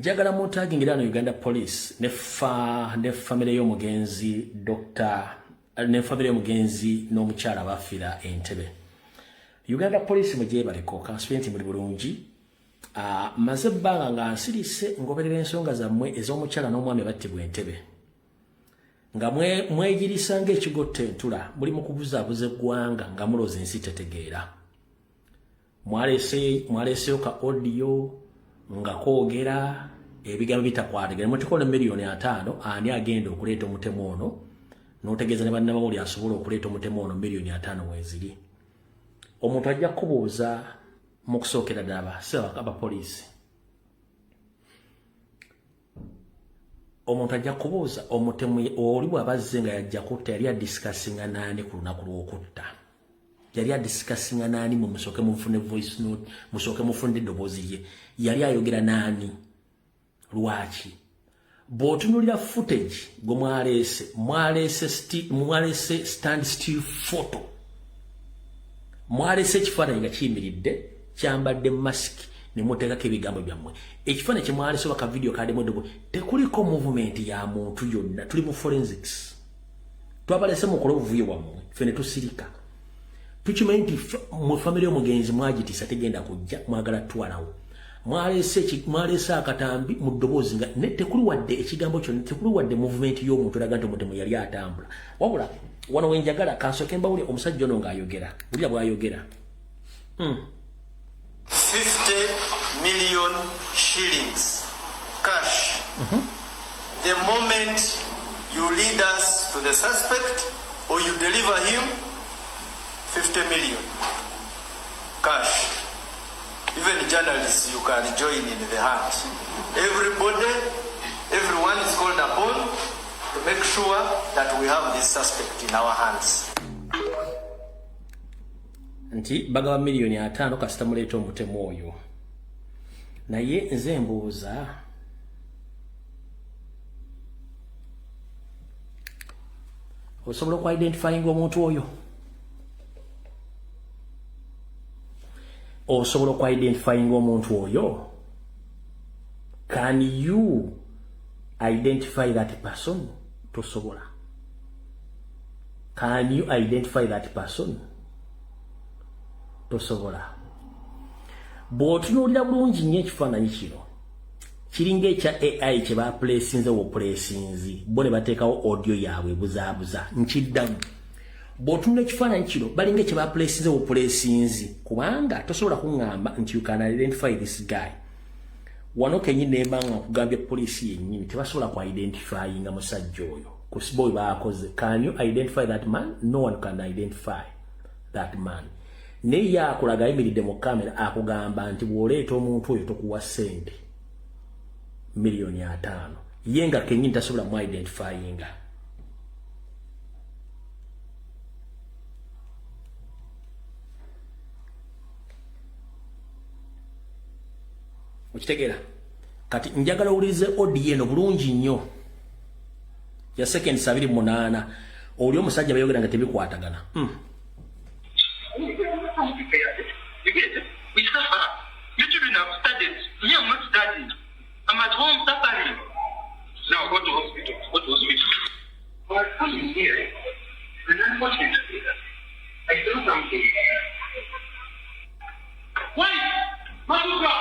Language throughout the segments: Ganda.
Njagala muntagingira no Uganda Police ne fa ne family y'omugenzi Dr. ne family y'omugenzi n'omukyala bafiira Entebbe. Uganda Police mugyebaleko, kansubire nti muli bulungi. Maze ebbanga nga nsirise ngoberera ensonga zammwe ez'omukyala n'omwami abattibwa Entebbe. Nga mwegirisa ng'ekigotta entula, muli mu kubuzaabuza eggwanga nga mulooza ensi tetegeera. Mwaleseyo ka audio nga koogera ebigambo bitakwatagana, mutikole 50,000,000 ani agenda okuleeta omutemu ono, n'otegeeza ne bannamawulire asobola okuleeta omutemu ono 50,000,000 weeziri. Omuntu ajja kukubuuza mu kusookera ddala abapoliisi. Omuntu ajja kubuuza omutemu oli bw'abazze nga yajja kutta, yali adiscussinga naani ku lunaku lw'okutta? Yali adiscussinga naani? Mwe musooke mufune voice note, musooke mufune eddoboozi lye. Yali ayogera naani? Lwaki? Bw'otunuulira footage gwe mwaleese, mwaleese stand still photo. Mwaleese ekifaananyi nga kiyimiridde, kyambadde mask, ne muteekako ebigambo byammwe. Ekifaananyi kye mwaleese oba ka video kaddemu eddobo, tekuliko movement ya muntu yonna. Tuli mu forensics. Twabalese mukole obuvuyo bwammwe, ffe ne tusirika. Tukimanyi nti mu family y'omugenzi mwagitiisa tegenda kujja, mwagala tutwalawo. Mwaleese akatambi mu ddoboozi nga ne tekuli wadde ekigambo kyonna, tekuli wadde movement y'omuntu eraga nti omutemu yali atambula. Wabula wano we njagala kansooke mbawulire omusajja ono ng'ayogera. Wulira bw'ayogera. 50 million shillings cash. The moment you lead us to the suspect or you deliver him, 50 million cash. Even journalists, you can join in the hunt. Everybody, everyone is called upon to make sure that we have this suspect in our hands. Nti bagaba 50,000,000 kasita muleeta omutemu oyo. Naye nze mbuuza, osobola okuidentifyinga omuntu oyo? Osobola okuidentifyinga omuntu oyo? Can you identify that person? Tosobola. Can you identify that person? Tosobola. Bw'otunuulira bulungi nnyo ekifaananyi kino, kiringa ekya AI kye bapulesinze wopulesinzi bo ne bateekawo audio yaabwe ebuzaabuza. Nkiddamu, bw'otunula ekifaananyi kino, balinga kye bapulesinze wopulesinzi, kubanga tosobola kuŋŋamba nti you can identify this guy. Wano kenyini nemba nga nkugambye, poliisi yennyini tebasobola ku identifyinga musajja oyo ku siboy baakoze. Can you identify that man? No one can identify that man. Naye ye akulaga ayimiridde mu kamera, akugamba nti bw'oleeta omuntu oyo tokuwa ssente 50,000,000, ye nga kenyini tasobola mu identifyinga. Okitegeera? Kati njagala owulirize audio eno bulungi nnyo ya seconds 28, oli omusajja bayogera nga tebikwatagana. We suffer. You children have studied. Me, I'm not studying. I'm at home suffering. Now go to hospital. Go to hospital. I was coming here, and unfortunately, I saw something. Wait! Masuka!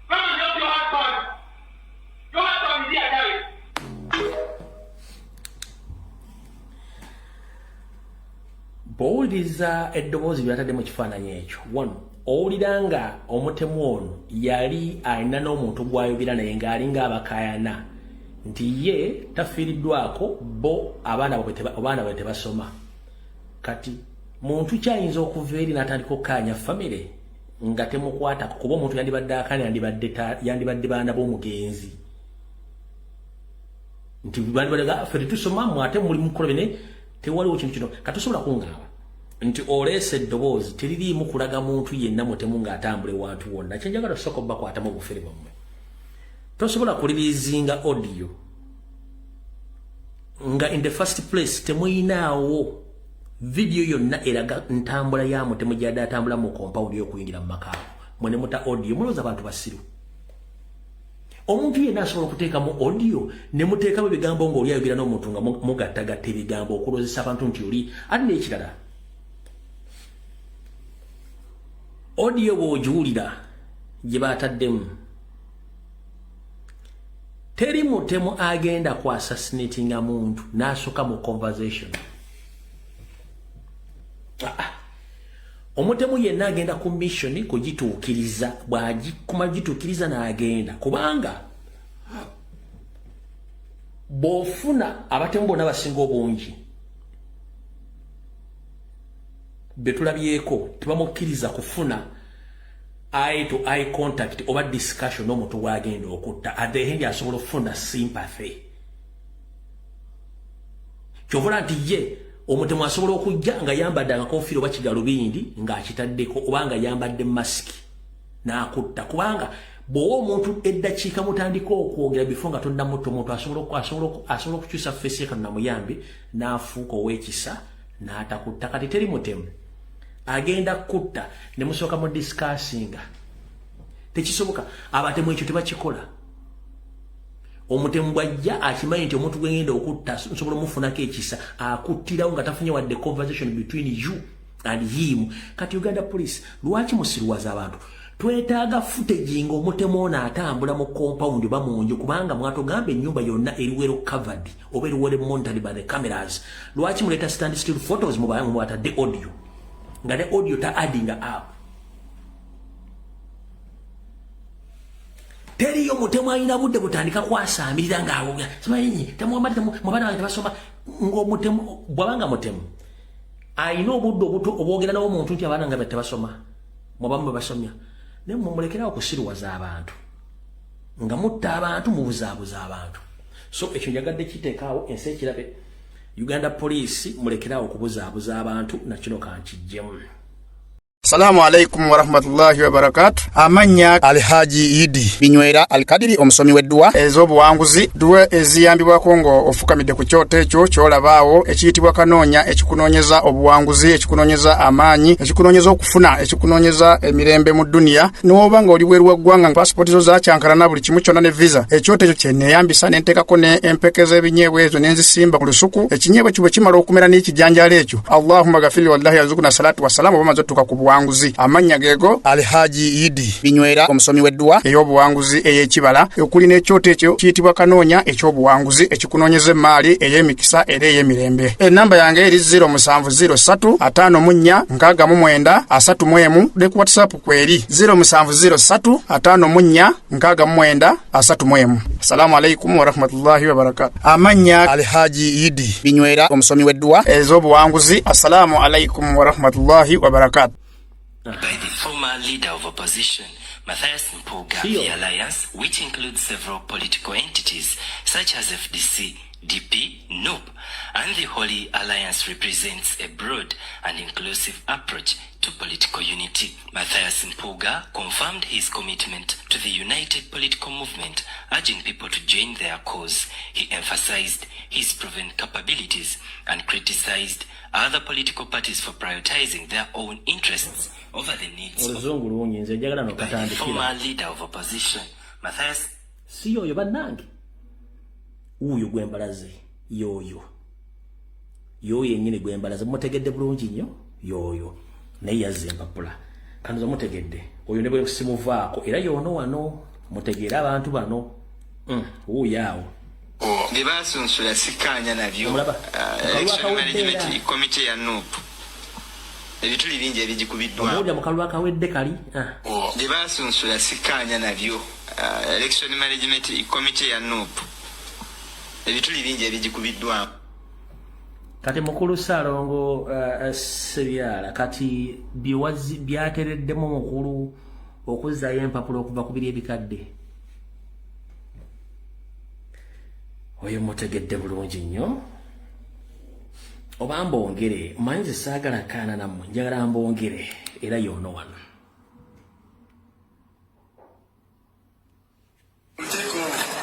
Come and help your husband! Your husband is here, dying. Bw'owuliriza eddoboozi byatadde mu kifaananyi ekyo, one, owulira nga omutemu ono yali alina n'omuntu gw'ayogera naye ng'alinga abakaayana nti ye tafiiriddwako, bo abaana bwe tebasoma. Kati muntu kyayinza okuva eri n'atandika okukaanya famire nga temukwatako, kuba omuntu yandibadde akaana yandibadde baana b'omugenzi, nti bandibadde ffe tetusoma, mwe ate muli mukola bine. Tewaliwo kintu kino. Katosobola kuŋŋamba nti oleese eddoboozi teririimu kulaga muntu yenna mutemu ng'atambula ewantu wonna. Kyenjagala osooka obbakwatamu obufere bwammwe, tosobola kureleasinga audio nga in the first place temuyinaawo video yonna eraga ntambula ya mutemu gyadde atambula mu compound y'okuyingira mu maka. Mwe ne muta audio, mulowooza abantu basiru. Omuntu yenna asobola okuteekamu audio ne muteekamu ebigambo ng'oli ayogera n'omuntu nga mugattagatta ebigambo okulozesa abantu nti oli ate. N'ekirala, audio bw'ogiwulira gye baataddemu, teri mutemu agenda ku assassinatinga muntu n'asooka mu conversation. Ah, ah. Omutemu yenna agenda ku mission kugituukiriza, bw'agikuma gituukiriza n'agenda, kubanga bw'ofuna abatemu bonna basinga obungi betulabyeko tebamukkiriza kufuna eye to eye contact oba discussion n'omuntu gwagenda okutta. At the end asobola okufuna sympathy. Kyovula nti ye omutemu asobola okujja nga yambadde akakofiira oba kigalubindi ng'akitaddeko oba nga yambadde masiki n'akutta, kubanga bw'owa omuntu eddakiika mutandika okwogera bifo nga tonnamutta, omuntu asobola okukyusa face ye kanamuyambe n'afuuka ow'ekisa n'atakutta. Kati teri mutemu agenda kutta ne musooka mu discussinga, tekisoboka. Abatemu ekyo tebakikola. Omutemu bwajja akimanyi nti omuntu gwengenda okutta nsobola omufunako ekisa, akuttirawo nga tafunye wadde conversation between you and him. Kati Uganda Police, lwaki musiruwaza abantu? Twetaaga footage nga omutemu ono atambula mu compound oba mu nju, kubanga mwatugamba ennyumba yonna eri well covered oba eri well monitored by the cameras. Lwaki muleeta stand still photos mubanga mwatadde audio nga ne audio ta adding up? Teriyo mutemu alina budde butandika kwasaamirira ng'awoga simanyi abaana bange tebasoma. Ng'omutemu bw'abanga mutemu alina obudde obuto obwogera n'omuntu nti abaana nga tebasoma, mwabamu bwe basomya, naye mumulekerawo okusiruwaza abantu nga mutta abantu, mubuzaabuza abantu. So ekyo njagadde kiteekaawo ensi ekirabe. Uganda Police, mulekerawo okubuzaabuza abantu. Nakino kankijjemu. Salamu alaikum warahmatullahi wabarakatu. Amannya Alhaji Idi Binywera Alkadiri, omusomi w'edduwa ez'obuwanguzi, dduwa eziyambibwako nga ofukamidde ku kyoto ekyo ky'olabaawo ekiyitibwa Kanoonya, ekikunoonyeza obuwanguzi, ekikunoonyeza amaanyi, ekikunoonyeza okufuna, ekikunoonyeza emirembe mu duniya. N'oba nga oli bweru wa ggwanga, pasipooti zo zakyankalana, buli kimu kyonna ne visa, ekyoto ekyo kyeneeyambisa ne nteekako ne empeke z'ebinyeebwa ezo ne nzisimba ku lusuku. Ekinyeebwa ekyo bwe kimala okumera n'ekijanjaalo ekyo, Allahumma gafiri wallahi yazukuna salatu wassalamu, oba maze otuuka ku buwanguzi. Amannya geego Alhaji Idi Binywera, omusomi w'edduwa ey'obuwanguzi ey'ekibala, okuli n'ekyoto ekyo kiyitibwa Kanoonya eky'obuwanguzi, ekikunoonyeza emaali ey'emikisa era ey'emirembe. Enamba yange eri 0703 54 69 31, ne ku WhatsApp kweri 0703 54 69 31. Assalamu alaikum warahmatullahi wabarakatu. Amannya Alhaji Idi Binywera, omusomi w'edduwa ez'obuwanguzi. Assalamu alaikum warahmatullahi wabarakatu. By the former leader of opposition, Matthias Mpuuga, Sio. the alliance, which includes several political entities such as FDC, DP, NUP, and the Holy Alliance, represents a broad and inclusive approach to political unity. Matthias Mpuuga confirmed his commitment to the united political movement, urging people to join their cause. He emphasized his proven capabilities and criticized other political parties for prioritizing their own interests over the needs of Oluzungu lungi, nze njagala by the nokatandikira. former leader of opposition, Matthias Si yoyo bannange, wuuyo gwembalaze, yoyo yoyo yennyini gwembalaze. Mutegedde bulungi nnyo, yoyo naye yazza empapula kanuza. Mutegedde oyo ne bwe simuvaako era yoono wano mutegeere abantu bano. Wuuyo awo. Bye basunsula sikkaanya nabyo. Omulaba? Election Akalulu akawedde management era. committee ya NUP, ebituli bingi ebigikubiddwamu. Omuwulira mu kalulu akawedde kali. Ah. Bye basunsula sikkaanya nabyo. Election management committee ya NUP, ebituli bingi ebigikubiddwamu. Kati mukulu Saalongo Sebyala, kati byewazi byatereddemu mukulu okuzzaayo empapula okuva ku biri ebikadde, oyo mutegedde bulungi nnyo oba mbongere? Manyi nze saagala kaana nammwe, njagala mbongere era yoono wano.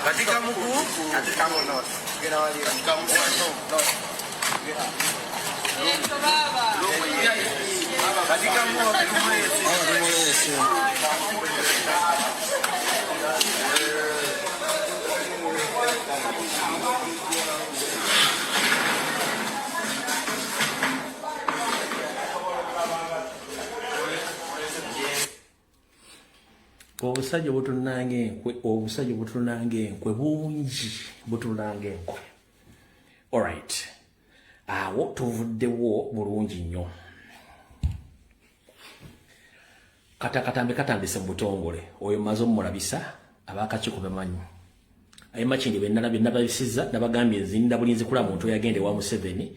Katikamuku, Katikamu North. Katikamu North. Katikamu Lumulesi. Obusajja butunanga enkwe, obusajja butunanga enkwe bungi, butunanga enkwe. Alright, awo tuvuddewo bulungi nnyo. Katakatambe katandise mu butongole. Oyo maze omulabisa, abakakiiko bemanyi. Aye Makindi bennalabye nababisizza, nabagambye nzinda bulinzi kula muntu eyagenda ewa Museveni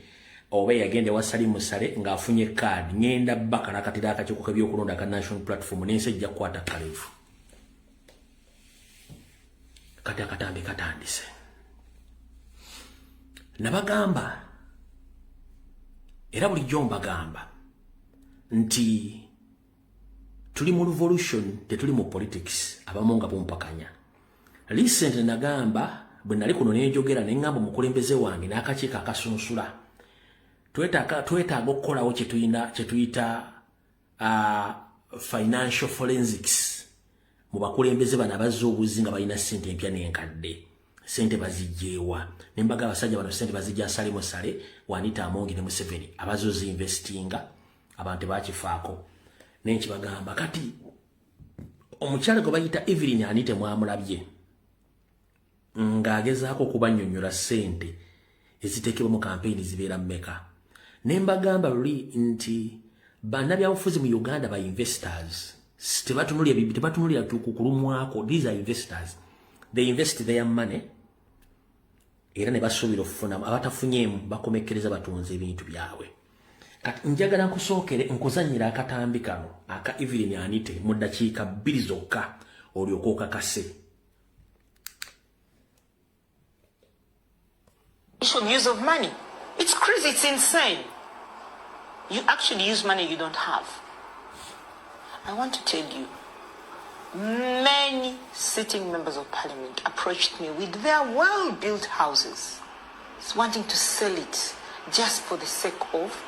oba eyagenda ewa Salim Saleh ng'afunye kaadi. Ngenda bakalakatira akakiiko k'ebyokulonda aka National Platform n'ensi ejja kukwata kalevu. Kati akatambi katandise. Nabagamba era bulijjo mbagamba nti tuli mu revolution, tetuli mu politics. Abamu nga bumpakanya. Recently nagamba bwe nali kuno nenjogera ne ŋŋamba omukulembeze wange n'akakiiko akasunsula twetaaga okukolawo kye tuyita financial forensics mu bakulembeze bano abazza obuzi nga balina ssente empya n'enkadde. Ssente bazigyewa? Ne mbaga abasajja bano ssente bazijja Salim Saleh, Anita Among ne Museveni abazozi investinga, abantu tebakifaako. Naye nkibagamba kati omukyala gwe bayita Evelyn Anite mwamulabye ng'agezaako okubannyonnyola ssente eziteekebwa mu kampeyini zibeera mmeka. Ne mbagamba luli nti bannabyabufuzi mu Uganda ba investors, tebatunulira kulumwako. These are investors, they invest their money era ne basuubira okufunamu. Abatafunyeemu bakomekkereza batunze ebintu byabwe. Kati njagala nkusookere nkuzannyira akatambi kano aka Evelyn Anite mu ddakiika 2 zokka olyoke okakase. Use of money. It's crazy, it's insane. You actually use money you don't have. I want to tell you, many sitting members of parliament approached me with their well-built houses, wanting to sell it just for the sake of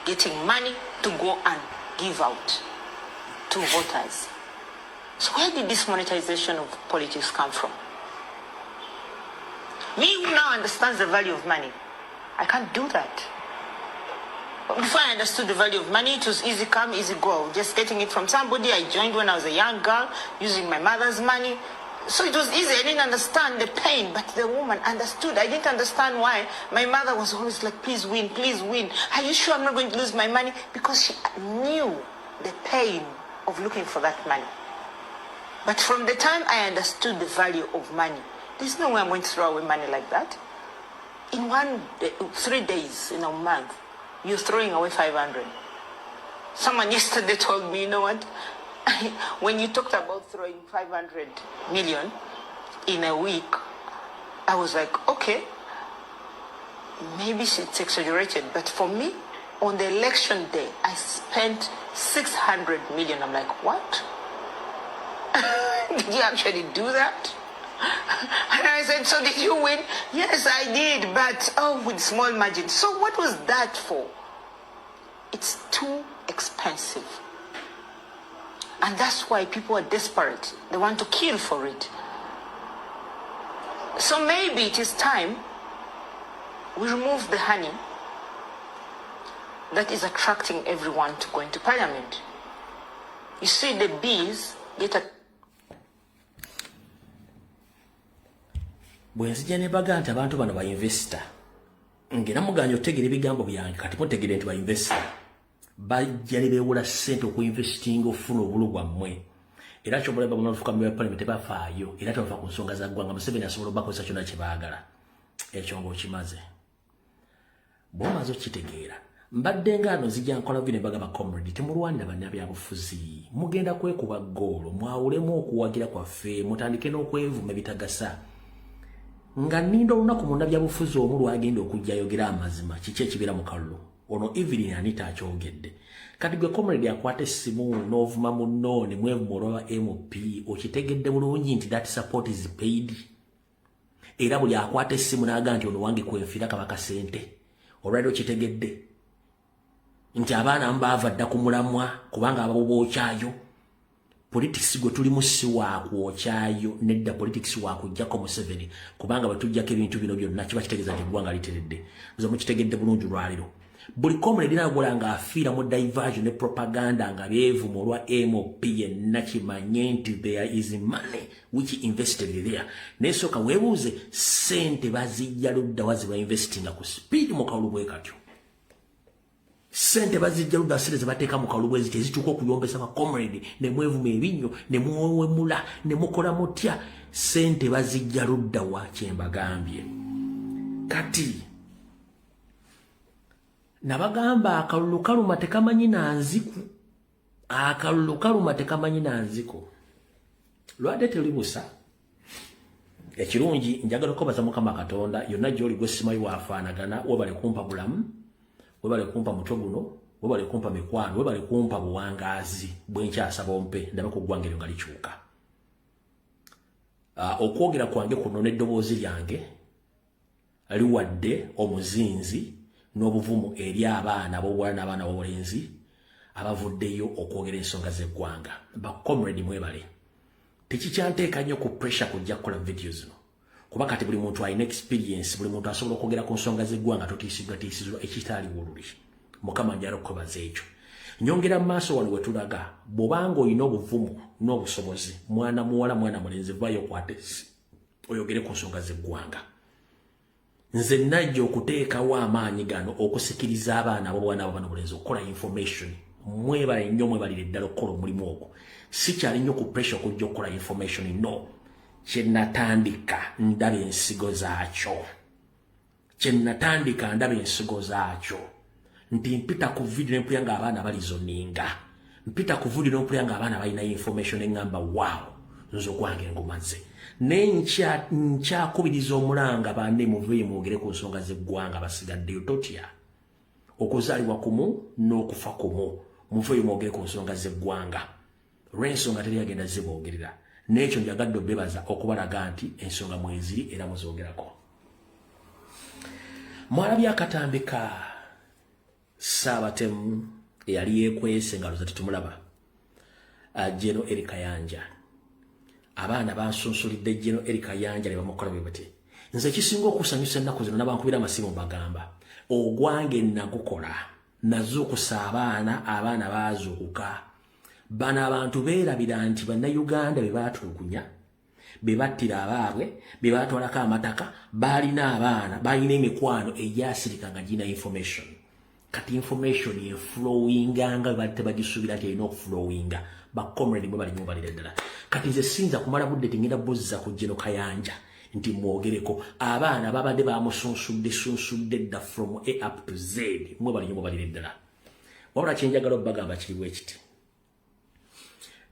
getting money to go and give out to voters. So where did this monetization of politics come from? Me who now understands the value of money, I can't do that. Before I understood the value of money, it was easy come, easy go. Just getting it from somebody. I joined when I was a young girl, using my mother's money. So it was easy. I didn't understand the pain, but the woman understood. I didn't understand why my mother was always like, please win, please win. Are you sure I'm not going to lose my money? Because she knew the pain of looking for that money. But from the time I understood the value of money, there's no way I'm going to throw away money like that. In 3 days, in a month, you're throwing away 500. Someone yesterday told me, you know what? When you talked about throwing 500 million in a week, I was like, okay, maybe it's exaggerated. But for me, on the election day, I spent 600 million. I'm like, what? Did you actually do that? And I said, so did you win? Yes, I did, but oh, with small margin. So what was that for? It's too expensive. And that's why people are desperate. They want to kill for it. So maybe it is time we remove the honey that is attracting everyone to go into parliament. You see, the bees get a... Bwe nzija ne baga nti abantu bano ba investor, ngera muganya otegera ebigambo byange, kati mutegere nti ba investor bajja ne beewula ssente okuinvestinga okufuna obulu bwammwe. Era kyobulaba bamafuka mu parliament tebafaayo, era tebafa ku nsonga za ggwanga. Museveni asobola obakozesa kyonna kye baagala. Ekyo ng'okimaze. Bw'omaze okitegeera, mbadde nga ano nzija nkola vino bagamba comrade, temulwanira bannabyabufuzi, mugenda kwekuba ggoolo, mwawulemu okuwagira kwaffe, mutandike n'okwevuma ebitagasa. Nga nninda olunaku munnabyabufuzi omu lwagenda okujja ayogera amazima kiki ekibeera mu kalulu. Ono Evelyn Anita akyogedde. Kati gwe comrade akwata essimu n'ovuma munno ne mwevuma olwa MP, okitegedde bulungi nti that support is paid. Era buli akwata essimu n'agamba nti ono wange kwenfira kabaka ssente, olwaliro okitegedde nti abaana mbaava dda ku mulamwa kubanga ababo bookyayo. Politics gwe tulimu si waakwokyayo nedda, politics waakuggyako Museveni, kubanga bwe tuggyako ebintu bino byonna kiba kitegeeza nti eggwanga literedde. Nze mukitegedde bulungi olwaliro. Buli comrade nagola nga afiira mu diversion ne propaganda nga beevuma olwa MOP, yenna kimanye nti there is money which invested there. Naye sooka weebuuze, sente bazijja ludda wa ze bainvestinga ku speed mu kalulu bwe katyo? Sente bazijja ludda, sente zebateeka mu kalulu bwe ziti ezituuka okuyombesa ba comrade ne mwevuma ebinnyo ne mwewemula ne mukola mutya? Sente bazijja ludda wa? Kyembagambye kati nabagamba, akalulu kaluma tekamanyi nanziku, akalulu kaluma tekamanyi nanziku. Lwadde teri busa. Ekirungi, njagala okubaza Mukama Katonda yonna gy'oli gwe simanyi waafaanagana. Webale kumpa bulamu, webale kumpa mutwe guno, webale kumpa mikwano, webale kumpa buwangaazi bwenkyasaba ompe ndabe ku ggwanga eryo nga likyuka. Okwogera kwange kuno n'eddoboozi lyange liwadde omuzinzi n'obuvumu eri abaana ab'obuwala n'abaana b'obulenzi abavuddeyo okwogera ensonga z'eggwanga. Ba comrade, mwebale. Tekikyanteeka nnyo ku pressure kujja kukola video zino, kuba kati buli muntu alina experience, buli muntu asobola okwogera ku nsonga z'eggwanga, totiisiddwa tiisiddwa ekitaaliwo luli. Mukama njala okukobaza ekyo. Nyongera mu maaso wano wetulaga, bw'obanga olina obuvumu n'obusobozi, mwana muwala, mwana mulenzi, vaayo okwate oyogere ku nsonga z'eggwanga. Nze najja okuteekawo amaanyi gano okusikiriza abaana ab'obwana abo bano bulenzi okukola information. Mwebale nnyo, mwebalire ddala okukola omulimu ogwo. Sikyali nnyo ku pressure okujja okukola information, no. Kyenatandika ndaba ensigo zaakyo, kyenatandika ndaba ensigo zaakyo, nti mpita ku video nempulira nga abaana balizoninga, mpita ku video nempulira nga abaana balina information, eŋŋamba, "Wow, nze ogwange ngumaze." Naye nkyakubiriza omulanga, banne, muveeyo mwogere ku nsonga z'eggwanga. Basigaddeyo, totya, okuzaalibwa kumu n'okufa kumu. Muveeyo mwogere ku nsonga z'eggwanga, olw'ensonga teri agenda ziboogerera. N'ekyo njagadde obebaza okubalaga nti ensonga mweziri era muzoogerako. Mwalabye akatambi ka Saabatemu eyali yeekwese nga loza tetumulaba, General Elly Kayanja. Abaana bansunsulidde General Elly Kayanja ne bamukola bwe bati. Nze ekisinga okusanyusa ennaku zino, nabankubira amasimu, mbagamba ogwange nagukola, nazuukusa abaana, abaana baazuukuka. Bano abantu beerabira nti Bannayuganda be baatulugunya, be battira abaabwe, be baatwalako amataka, baalina abaana, balina emikwano egyasirika nga girina information. Kati information eflowinga nga bali tebagisuubira nti erina okuflowinga. Ba comrade, mwe balimu balira ddala. Kati nze sinza kumala budde, tingenda buzza ku General Kayanja nti mwogereko. Abaana babadde bamusunsudde sunsudde dda from A up to Z. Mwe balimu balira ddala. Wabula kyenjagala obbagamba kiriwo ekiti,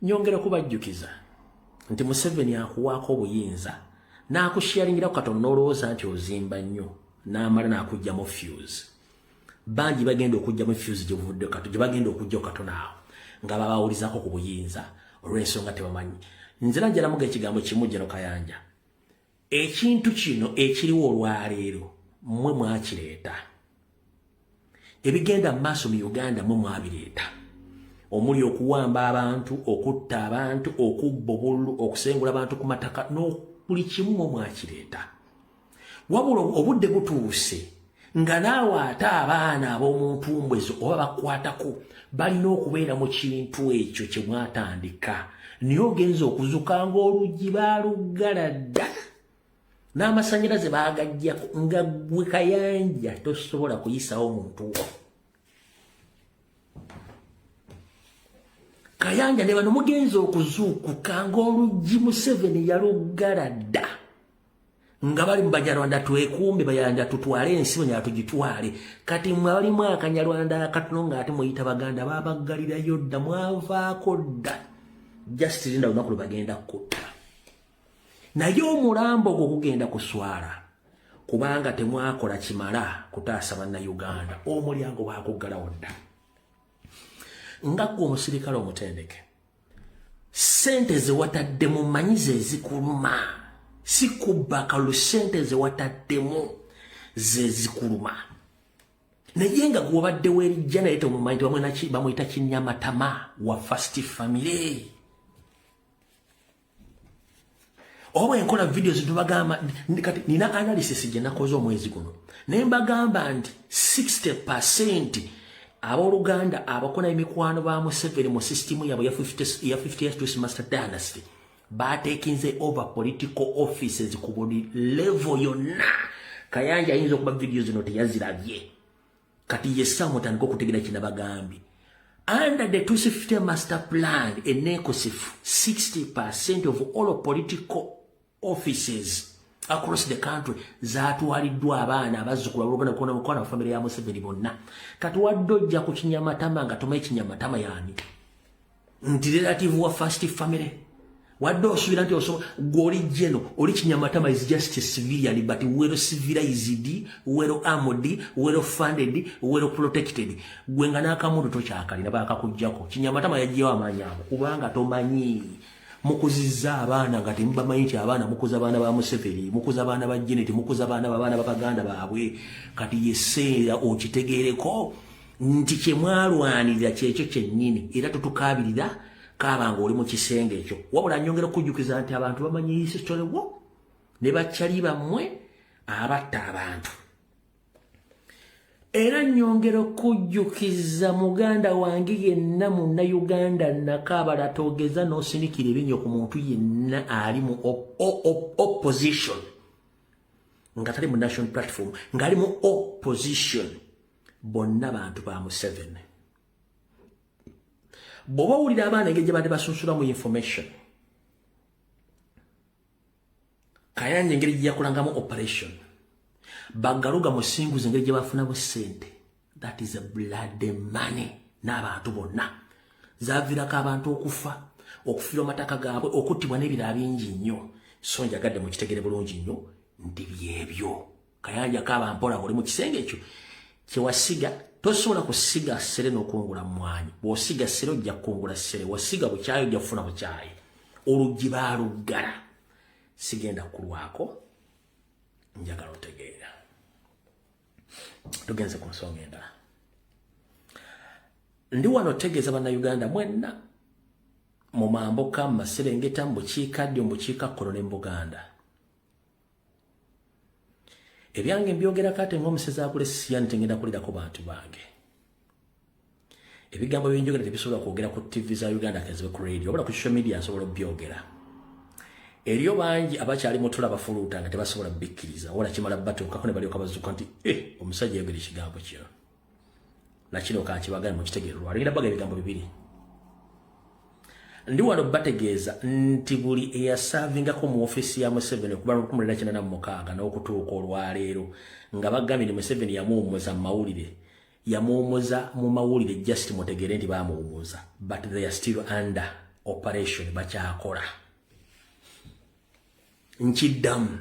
nyongera kubajjukiza nti Museveni akuwaako obuyinza n'akusharingirako katono, n'olowooza nti ozimba nnyo, n'amala n'akugjamu fuse. Bangi bagenda okugjamu fuse gyebuvudde kato, gye bagenda okugjawo katono awo nga babawulizaako ku buyinza olw'ensonga tebamanyi. Nzira njalamuga ekigambo kimu, General Kayanja, ekintu kino ekiriwo olwaleero mmwe mwakireeta. Ebigenda mu maaso mu Uganda mmwe mwabireeta, omuli okuwamba abantu, okutta abantu, okubba obululu, okusengula abantu ku mataka, n'buli kimu mmwe mwakireeta. Wabula obudde butuuse nga naawe ate abaana ab'omuntumbwezo oba bakwatako balina okubeera mu kintu ekyo kye mwatandika, naye ogenza okuzuka ng'oluggi baaluggala dda n'amasanyalaze baagajjako, nga gwe Kayanja tosobola kuyisawo muntu wo. Kayanja ne bano mugenza okuzuukuka ng'oluggi Museveni yaluggala dda, nga bali mu Banyarwanda, twekuume Banyarwanda, tutwale ensi Banyarwanda tugitwale. Kati mwe abalimu Akanyarwanda akatono ng'ate muyita Baganda, baabaggalirayo dda, mwavaako dda. Just linda lunaku lwe bagenda kutta, naye omulambo ogwo gugenda kuswala, kubanga temwakola kimala kutaasa Bannayuganda. Omulyango baakuggalawo dda. Nga ggwe omusirikale omutendeke, ssente ze wataddemu manyi ze zikuluma, si kubba kalulu. Ssente ze wataddemu ze zikuluma, naye nga gwobadde weerijja naye temumanyi nti bamuyita Kinyamatama wa First Family. Oba enkola videos tubagamba kati nina analysis gye nakoze omwezi guno naye mbagamba nti 60% abooluganda abakola emikwano ba Museveni mu system yaabwe ya 50 Master Dynasty batekinze over political offices ku buli level yonna. Kayanja ayinza okuba video zino teyazirabye. Kati yessa mutandika okutegera kinabagambye. Under the 250 master plan eneekosifu, 60% of all political offices across the country zatwaliddwa abaana, abazzukulu, aboluganda kona mukwano, family ya Museveni bonna. Kati wadde ojja ku kinyamatama nga tomanyi kinyamatama yaani, nti relative wa first family, wadde osuubira nti gwoli geno oli kinyamatama is just a civilian, but well civilized, well armed, well funded, well protected. Gwe nga n'akamundu tokyakalina, baakakuggyako. Kinyamatama yaggyewo amaanyi ago kubanga tomanyi mukuzizza abaana nga temubamanyi nti abaana mukuza abaana ba Museveni, mukuza abaana ba Janet, mukuza abaana babaana babaganda baabwe. Kati yeseera okitegeereko nti kyemwalwanirira kyekyo kyennyini, era totukaabirira kaabanga oli mu kisenge ekyo. Wabula nyongera okujjukiza nti abantu bamanyi history wo ne bakyali bammwe abatta abantu. Era nyongera okujjukiza muganda wange yenna Munnayuganda nakaabala, togeza n'osinikira ebinyo ku muntu yenna ali mu opposition nga tali mu National Platform, ng'ali mu opposition. Bonna bantu ba Museveni. Bw'oba owulira abaana engeri gye badde basunsula mu information, Kayanja engeri gye yakolangamu operation, Bagaluga Musinguzi engeri gye bafunamu ssente, that is a blood money. N'abantu bonna zaviirako abantu okufa, okufiirwa amataka gaabwe, okuttibwa n'ebirala bingi nnyo. So njagadde mukitegere bulungi nnyo nti byebyo. Kayanja kaaba mpola, oli mu kisenge ekyo kyewasiga. Tosobola kusiga ssere n'okungula mmwanyi. Bw'osiga ssere ojja kukungula ssere, wasiga bukyayi ojja kufuna bukyayi. Oluggi baaluggala, sigenda kulwako. Njagala otegeera. Tugenze ku nsonga endala. Ndi wano otegeeza Bannayuganda mwenna mu mambuka, mu maserengeta, mu bukiikaddyo, mu bukiikakkono ne mu Buganda. Ebyange mbyogerako ate ng'omusezi akula esiyani, tengenda kulirako bantu bange. Ebigambo byenjogera tebisobola kwogera ku TV za Uganda, kezibe ku radio, wabula ku social media nsobola obyogera. Eriyo bangi abakyali mutula bafuluuta nga tebasobola bikkiriza, wala kimala batuukako ne balyoka bazuuka nti eh, omusajja yayogera ekigambo kino. Nakino kankibagane mukitegeere. Lwalingenda baga ebigambo bibiri. Ndi wano bategeeza nti buli eyasaavingako mu ofiisi ya Museveni okuba 1986 n'okutuuka olwaleero, nga bagambye ni Museveni yamuwummuza mu mawulire, yamuwummuza mu mawulire, just mutegeere nti bamuwummuza, but they are still under operation, bakyakola. Nkiddamu,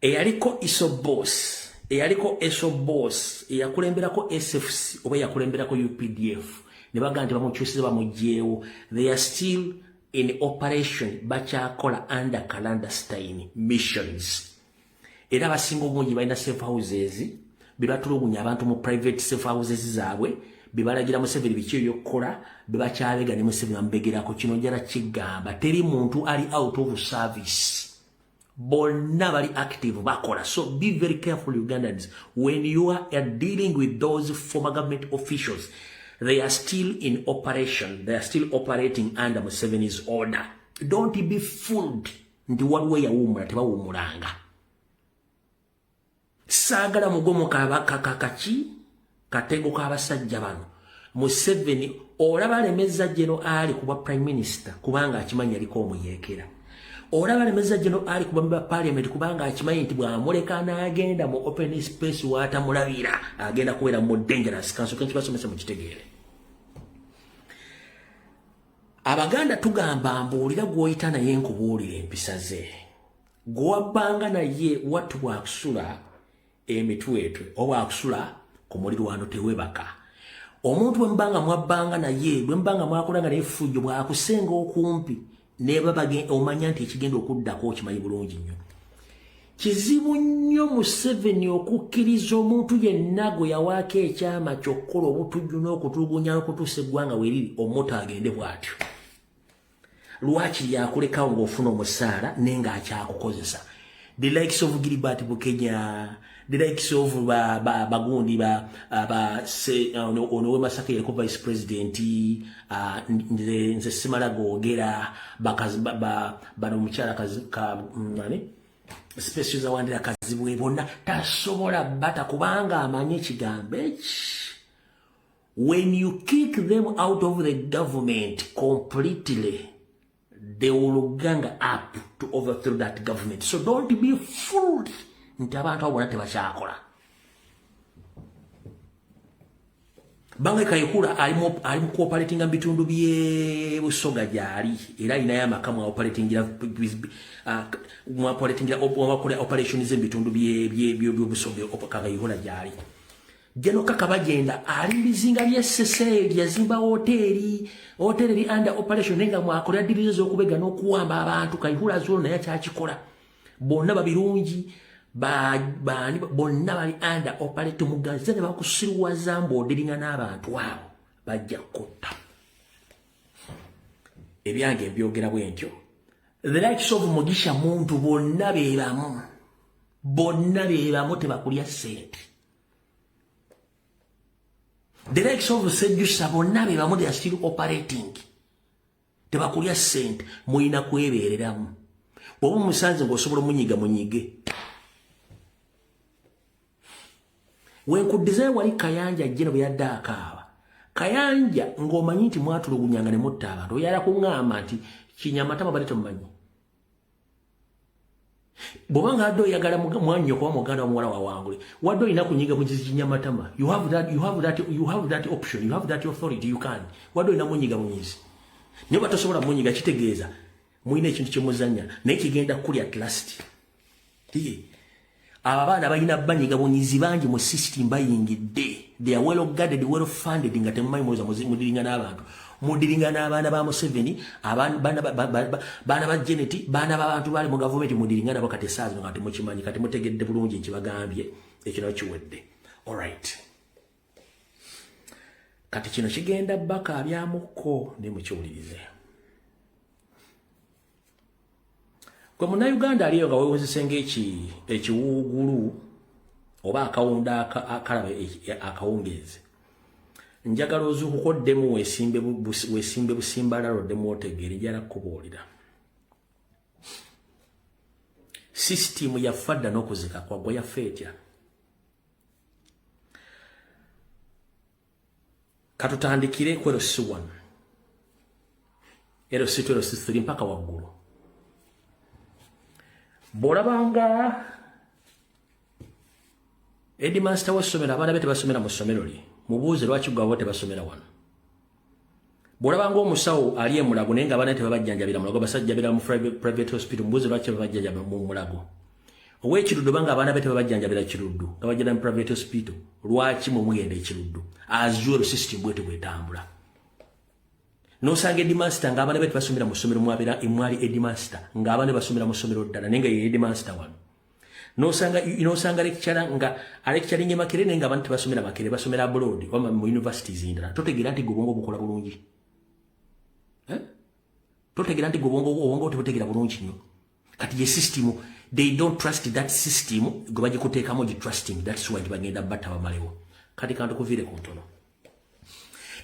eyaliko ISO boss, eyaliko ESO boss, eyakulemberako SFC oba eyakulemberako UPDF ne bagamba nti bamukyusiza, bamugyewo, they are still in operation, bakyakola under clandestine missions. Era abasinga obungi balina safe houses bebatulugunya abantu mu private safe houses zaabwe, bebalagira Museveni biki ebyokukola, bebakyabega ne Museveni bamubegerako. Kino njala kigamba, teri muntu ali out of service, bonna bali active, bakola. So be very careful, Ugandans, when you are dealing with those former government officials. They are still in operation, they are still operating under Museveni's order. Don't be fooled nti waliwo yawummula. Tebawummulanga. Saagala mugomo kaki katego k'abasajja bano. Museveni olaba alemeza Geno ali kuba prime minister kubanga akimanyi aliko omuyeekera. Olaba alemeza Geno ali kuba member parliament kubanga akimanyi nti bw'amuleka n'agenda mu open space waatamulabira, agenda kubeera mu dangerous. Kansooke nkibasomese mukitegeere. Abaganda tugamba, mbuulira gw'oyita naye nkubuulira empisa ze. Gwewabbanga naye wattu bwakusula emitwetwe oba akusula ku mulirwano tewebaka. Omuntu bwe mubanga mwabbanga naye, bwe mubanga mwakolanga naye effujjo, bwakusenga okumpi nebabage, omanya nti ekigenda okuddako okimanyi bulungi nnyo. Kizibu nnyo Museveni okukkiriza omuntu yenna gwe yawaako ekyama ky'okukola obutujju n'okutulugunya n'okutuusa eggwanga weriri omuto agende bw'atyo. Lwaki yakulekawo ng'ofuna omusaala naye ng'akyakukozesa? The likes of Gilbert Bukenya, the likes of ba, ba, bagundi ba, ba se, ono we Masaka yeriko vice president, nze simala googera bakazi ba, bano omukyala ka nani Special Wandira Kazibwe, bonna tasobola bata kubanga amanyi ekigambo eki. When you kick them out of the government completely, they will gang up to overthrow that government. So don't be fooled nti abantu abo bonna tebakyakola. Bange Kayihura ali mu cooperatinga mu bitundu by'e Busoga gy'ali, era alinayo amaka mw'operatingira, mw'operatingira, mwakola operations mu bitundu by'Obusoga. Kayihura gy'ali. Jeno Kaka Bagenda ali mu bizinga by'e Ssese, yazimba woteeri, woteeri eri under operation, naye nga mwakolera dirizo z'okubega n'okuwamba abantu. Kayihura zolo naye akyakikola. Bonna babirungi baani, bonna bali under operate. Mugaze ne bakusiruwaza mbw'odiringa n'abantu abo bajja kutta. Ebyange mbyogera bwe ntyo. The likes of Mugisha Muntu, bonna be bamu, bonna be bamu, tebakulya ssente. The likes of Sejusa, bonna be bamu, they are still operating, tebakulya ssente. Mulina kwebeereramu. Bw'oba omusanze ng'osobola omunyiga, munyige. Wenkuddizayo wali Kayanja jjeno bwe yadde akaaba. Kayanja ng'omanyi nti mwatulugunyanga ne mutta abantu, oyala kuŋŋamba nti Kinyamatama bali tomumanyi. Bw'oba nga adde oyagala mwannyoko oba muganda wa muwala wawangule, wadde olina kunyiga mugizi Kinyamatama. You have that, you have that, you have that option, you have that authority, you can. Wadde olina munyiga munyizi. Naye oba tosobola munyiga, kitegeeza mulina ekintu kye muzannya naye kigenda kulya at last. Abo abaana balina banyiga bunyizi bangi mu system bayingidde. They are well guarded, well funded, nga temumanyi. Muweza mudiringa n'abantu, mudiringa n'abaana ba Museveni, baana ba Janet, baana b'abantu bali mu gavumenti, mudiringa nabo kati essaawa zino nga temukimanyi. Kati mutegedde bulungi nkibagambye, ekyo nakyo kiwedde. Alright, kati kino kigenda bakaabyamuko ne mukiwulirize. Gwe Munnayuganda aliyo nga weewozese ng'ekiwuugulu oba akawunda akalaba akawungeezi, njagala ozuukuka oddemu weesimbe busimbalala, oddemu otegeere. Njala kukubuulira, sisitimu yafa dda n'okuzika kwaggwa. Yafa etya? Katutandikire ku LC1, LC2, LC3 mpaka waggulu. Bw'olabanga headmaster w'essomero abaana be tebasomera mu ssomero lye, mubuuze lwaki gwabo tebasomera wano. Bw'olabanga omusawo ali e Mulago naye nga abaana tebabajjanjabira Mulago, basajjabira mu private hospital, mubuuze lwaki babajjanjabira mu Mulago. Ow'Ekiruddu banga abaana be tebabajjanjabira Kiruddu, nga bajjira mu private hospital, lwaki mwe mugenda Ekiruddu? As usual, system bwete bwetambula. Nosanga headmaster ng'abaana be tebasomera mu ssomero mwabeera emwali headmaster, ng'abaana basomera mu ssomero ddala naye nga ye headmaster wano. Nosanga lecturer nga alecturinga e Makerere naye ng'abaana tebasomera Makerere, basomera abroad oba mu universities endala. Totegeera nti gwe obwongo bukola bulungi? Eh? Totegeera nti gwe obwongo tebutegeera bulungi nnyo? Kati ye system, they don't trust that system gwe bagikuteekamu gitrusting. That's why bagenda batta bamalewo. Kati kantukuviire ku ntono.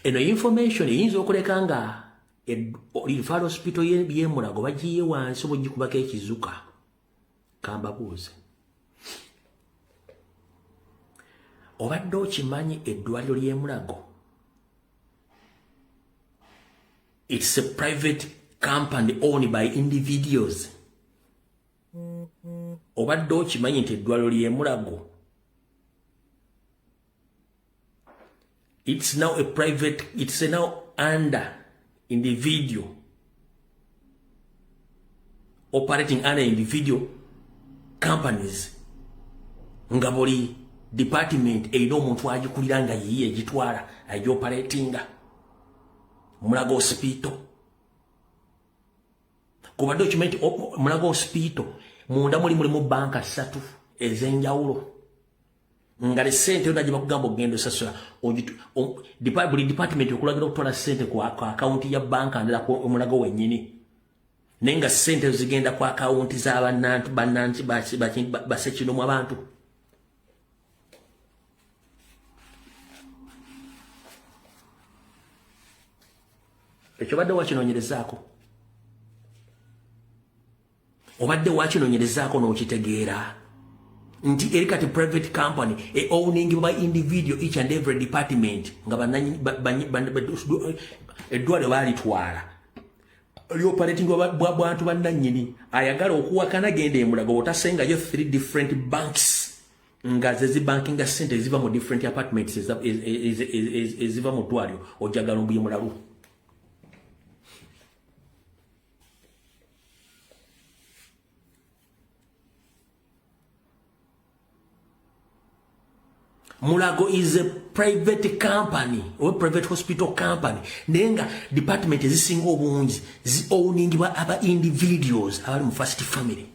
Eno information eyinza okuleka nga referral hospital y'e Mulago bagiye wansi oba ogikubako ekizuka. Kambabuuze, obadde okimanyi eddwaliro ly'e Mulago, it's a private company owned by individuals? Obadde okimanyi nti eddwaliro ly'e Mulago, it's now a private, it's now under individual, operating under individual companies, nga buli department erina omuntu agikulira nga yiye egitwala agioperatinga? Mulago Hospital, kubadde okimanyi nti Mulago Hospital munda mulimu banka ssatu ez'enjawulo, nga le sente yonna gye bakugamba okugenda osasula, buli department okulagira okutwala sente ku akawunti ya banka ndala ku Omulago wennyini? Naye nga ssente zigenda ku akawunti z'abannantu bannanti basekinomu abantu. Ekyo obadde wakinoonyerezaako? Obadde wakinoonyerezaako n'okitegeera nti eri kati private company e owning by individual each and every department, nga eddwaliro baalitwala lyoperating bwantu bannannyini. Ayagala okuwakana genda emulago, otasengayo 3 different banks nga zezibankinga sente eziva mu different apartments eziva mu ddwaliro, ojagala ombuye mulalu. Mulago is a private company or private hospital company, naye nga department ezisinga obungi zi owningibwa aba individuals abali mu first family.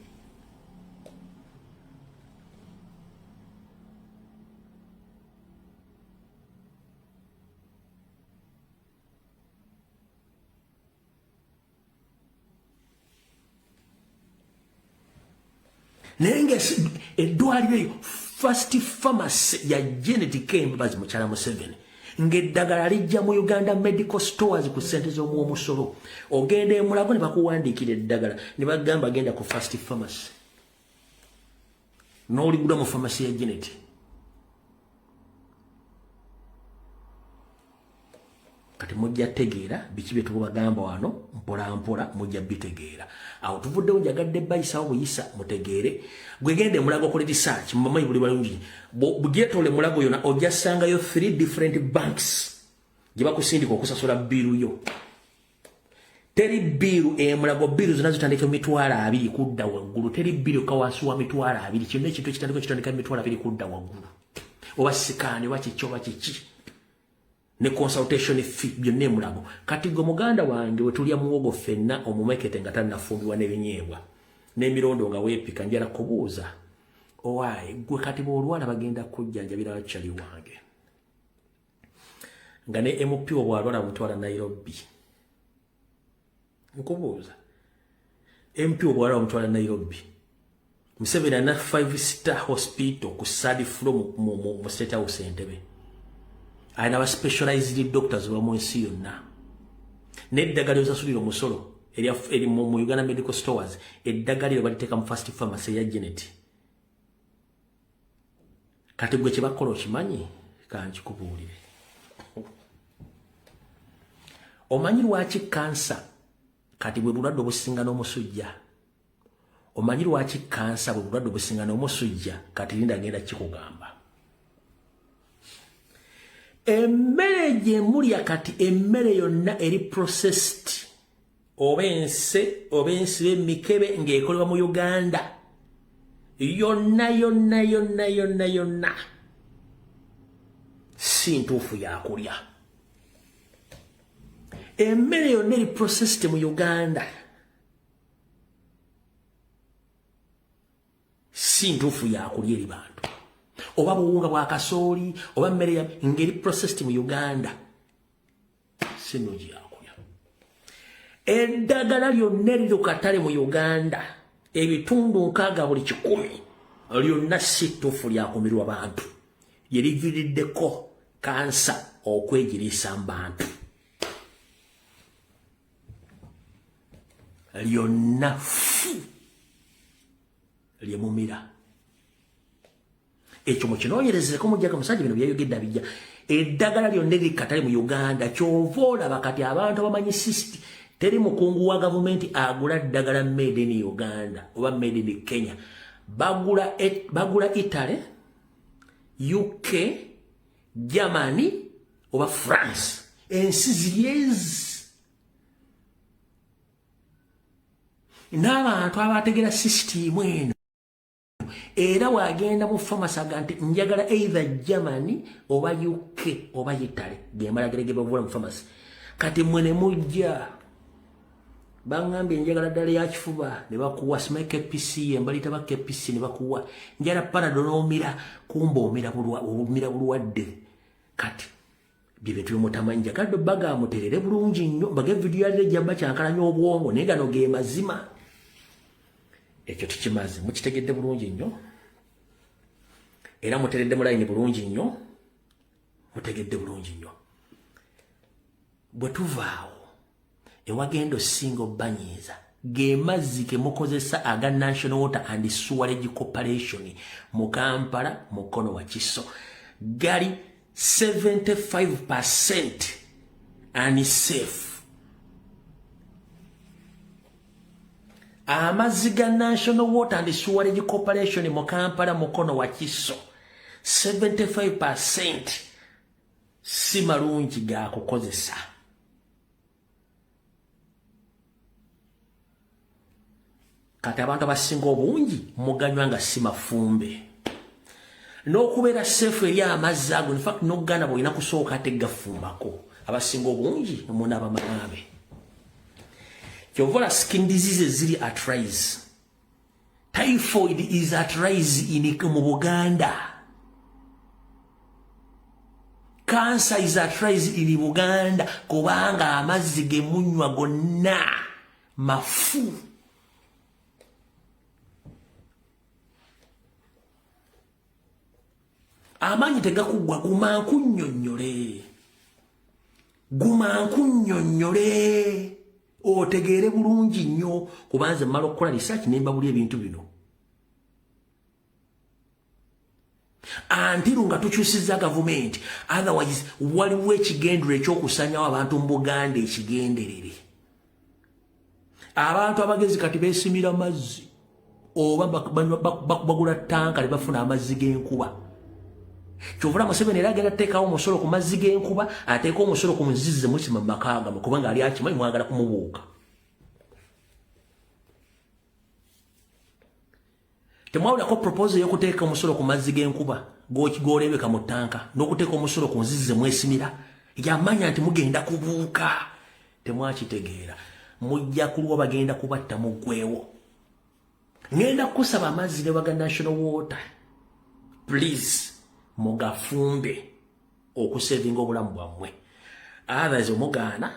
Naye nga eddwaliro eyo First Pharmacy ya Janet Kembabazi mukyala Museveni, ng'eddagala lijja mu Uganda Medical Stores ku ssente z'omuwomusolo. Ogenda emulago ne bakuwandiikira eddagala ne bagamba genda ku First Pharmacy, n'oligula mu pharmacy ya Janet. Kati mujja tegeera biki bye tubagamba wano, mpola mpola mujja bitegeera. Awo tuvuddewo, njagadde bayisawo buyisa mutegeere. Gwegende mulago okole research, mubamanyi buli balungi. Bugyetole mulago yona ojja sangayo 3 different banks gye bakusindika okusasula biiru yo. Teri biiru emulago, biiru zonna zitandika 20,000 kudda waggulu. Teri biiru kawansi wa 20,000. Kyonna ekintu ekitandika kitandika 20,000 kudda waggulu, oba sikaani oba kiki oba kiki, ne consultation fee byonna emulago. Kati gwe muganda wange wetulya muwogo ffenna omumekete nga tannafumbibwa n'ebinyeebwa n'emirondo nga weepika, njala kubuuza owaaye gwe kati bw'olwala bagenda kujjanjabira wakyali wange, nga ne MP obwalwala mutwala Nairobi. Nkubuuza, MP obwalwala mutwala Nairobi, Museveni alina 5 star hospital ku third floor mu State House Entebbe, alina ba specialized doctors ba mu nsi yonna, n'eddagala lyosasulira omusolo eri mu Uganda Medical Stores, eddagala eryo baliteeka mu First Pharmacy ya Janet. Kati gwe kyebakola okimanyi? Kankikubuulire. Omanyi lwaki kansa kati bwe bulwadde obusinga n'omusujja? Omanyi lwaki kansa bwe bulwadde obusinga n'omusujja? Kati linda, ngenda kikugamba. Emmere gye mulya kati, emmere yonna eri processed, oba ense oba ensiba emikebe ng'ekolebwa mu Uganda, yonna yonna yonna yonna yonna si ntuufu yakulya. Emmere yonna eri processed mu Uganda si ntuufu yakulya eri bantu. Oba buwunga bwa kasooli oba mmere ngeri processed mu Uganda, si nnungi yakulya. Eddagala lyonna eriri ku katale mu Uganda, ebitundu 60 buli 100 lyonna si ttuufu lyakumirwa bantu. Lyeriviiriddeko kansa okwegiriisa mu bantu lyonna fu lyemumira. Ekyo mukinoonyerezeko, mujjaga musajja bino byayogedde abijja. Eddagala lyonna eriri katale mu Uganda, kyova olaba kati abantu abamanyi system, teri mukungu wa gavumenti agula ddagala made in Uganda oba made in Kenya. Bagula Italy, UK, Germany oba France, ensi ziri ezi. N'abantu abategera sisitiimu eno, era wagenda mu famasi aga nti njagala either Germany oba UK oba Italy, gemalagere ge bavula mu famasi. Kati mwe ne mujja, baŋŋambye njagala ddala yakifuba, ne bakuwa sima KPC, embalita ba KPC, ne bakuwa njala Panado n'omira, kumba omira bulwadde. Kati Byebintu byemutamanyi. Njagadde obbaga muterere bulungi nnyo, mbaga evidiyo yaliro ejja bakyankalanya obwongo, naye gano ge mazima. Ekyo tukimaze, mukitegedde bulungi nnyo, era muteredde mu layini bulungi nnyo, mutegedde bulungi nnyo. Bwe tuvaawo ewagenda osinga obbanyiiza ge mazzi ge mukozesa aga National Water and Sewerage Corporation mu Kampala, Mukono, Wakiso, gali 75% unsafe. Amazzi ga National Water and Sewerage Corporation mu Kampala, Mukono, Wakiso, 75% si malungi ga kukozesa. Kati abantu abasinga obungi muganywa nga si mafumbe. N'okubeera seefu eri amazzi ago, in fact n'okugana bw'olina kusooka ate gafumbako. Abasinga obungi munaaba manaabe. Kyova olaba skin diseases ziri at rise. Typhoid is at rise in mu Buganda. Cancer is at rise in Buganda kubanga amazzi ge munywa gonna mafu. Amaanyi tegakuggwa, guma nkunnyonnyole. Guma nkunnyonnyole. Otegeere bulungi nnyo, kubanze mmala okukola research ne mbabulya ebintu bino. Until nga tukyusizza gavumenti, otherwise waliwo ekigendero ekyokusanyawo abantu mu Buganda ekigenderere. Abantu abagezi kati beesimira mazzi oba bagula ttanka ne bafuna amazzi g'enkuba. Kyovula Museveni era agenda kuteekawo omusolo ku mazzi g'enkuba, ateeka omusolo ku nzizi ze musima mu maka gammwe, kubanga ali akimanyi mwagala kumubuuka. Temwawulako proposal y'okuteeka omusolo ku mazzi g'enkuba g'olebeka mu ttanka, n'okuteeka omusolo ku nzizi ze mwesimira. Yamanya nti mugenda kubuuka, temwakitegeera. Mujja kulwa, bagenda kubatta muggwewo. Ngenda kusaba amazzi ne baga National Water, please mugafumbe okusevinga obulamu bwammwe. Others omugaana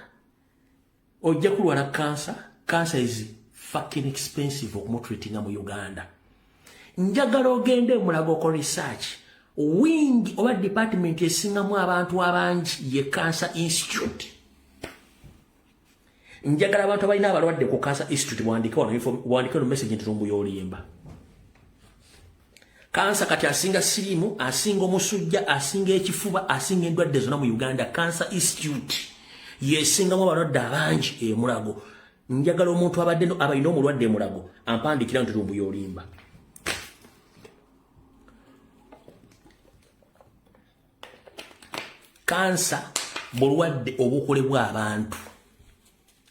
ojja kulwala kansa. Cancer is fucking expensive okumutreatinga mu Uganda. Njagala ogende Mulago oko research wing oba department esingamu abantu abangi ye Cancer Institute. Njagala abantu abalina abalwadde ku Cancer Institute wandike wano, wandike no message nti Lumbuye olimba. Kansa kati asinga siriimu, asinga omusujja, asinga ekifuba, asinga endwadde zonna mu Uganda. Cancer Institute yesingamu abalwadde abangi e Mulago. Njagala omuntu abadde abalina omulwadde e Mulago ampandikira nti Lumbuye olimba. Kansa bulwadde obukolebwa abantu,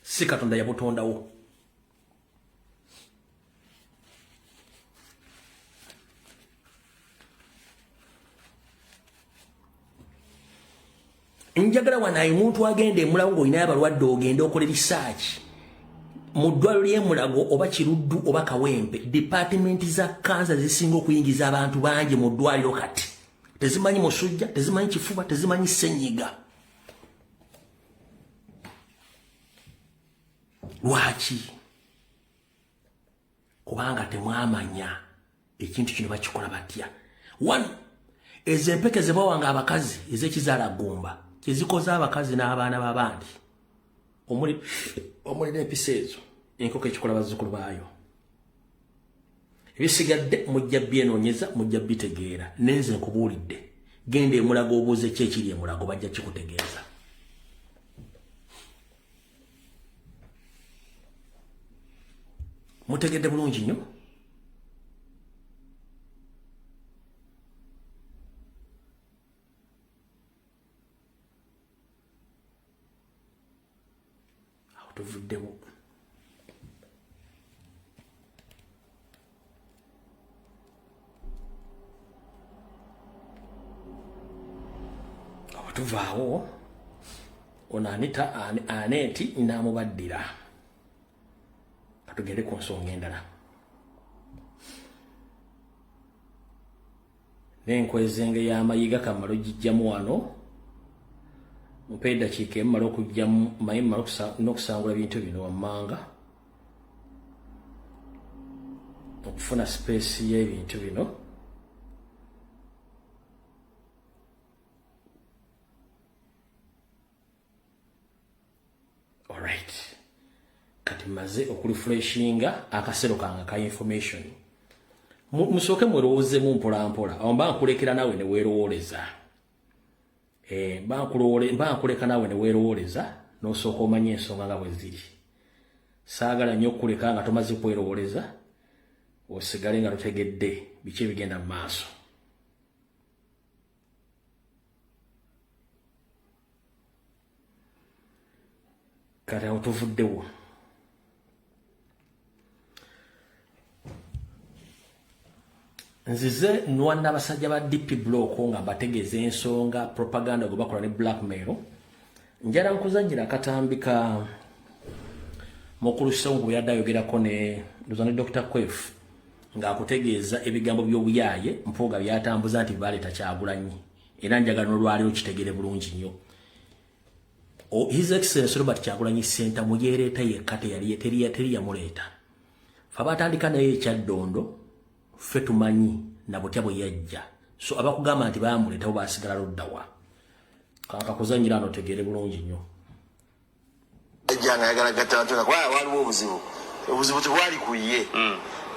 si Katonda yabutondawo. Njagala wanaye omuntu agenda e Mulago ng'olinayo abalwadde, ogende okole research mu ddwaliro ly'e Mulago oba Kiruddu oba Kawempe, department za kansa zisinga okuyingiza abantu bangi mu ddwaliro. Kati tezimanyi musujja, tezimanyi kifuba, tezimanyi ssenyiga. Lwaki? Kubanga temwamanya ekintu kino bakikola batya. One, ezo empeke ze bawanga abakazi ez'ekizaala ggumba kyezikoze abakazi n'abaana b'abandi, omuli n'empisa ezo enkoko ekikola bazzukulu baayo. Ebisigadde mujja byenoonyeza, mujja bitegeera. Nenze nkubuulidde, genda e Mulago obuuze ki ekiri e Mulago, bajja kikutegeeza. Mutegedde bulungi nnyo. Awo tuvuddewo. Awo tuvaawo. Ono Anita Aneti n'amubaddira. Katugende ku nsonga endala. N'enkwezenge y'amayiga kamalo gijjamu wano. Mumpe eddakiika emu mmale okuggyamu maye mmale n'okusangula bintu bino wammanga okufuna space y'ebintu bino. Alright, kati mmaze okurefreshinga akasero kange ka information. Musooke mwerowoozemu mpola mpola, awo mba nkulekera naawe ne weerowooleza. Mba nkuleka naawe ne weerowooleza n'osooka omanye ensonga nga bwe ziri. Saagala nnyo okukuleka nga tomaze kwerowooleza, osigale nga totegedde biki ebigenda mu maaso. Kati awo tuvuddewo. Nzize nwana abasajja ba DP Block nga mbategeeza ensonga propaganda gwe bakola ne blackmail. Njala nkuzannyira akatambi ka mukulu Ssewungu bwe yadde ayogerako ne ndoza ne Dr. Kwef ng'akutegeeza ebigambo by'obuyaaye Mpuuga by'atambuza nti baleeta Kyagulanyi, era njagala n'olwaleero kitegeere bulungi nnyo. His Excellency Robert Kyagulanyi Ssentamu yeereeta yekka, teyali teri yamuleeta. Ffe abatandika naye ekyaddondo ffe tumanyi na butya bwe yajja. So abakugamba nti baamuleeta bo baasigala luddawa. Kankakuzannyira ano otegeere bulungi nnyo. Ajja nga ayagala gatta bantu kuba waliwo obuzibu. Obuzibu tebwali ku ye.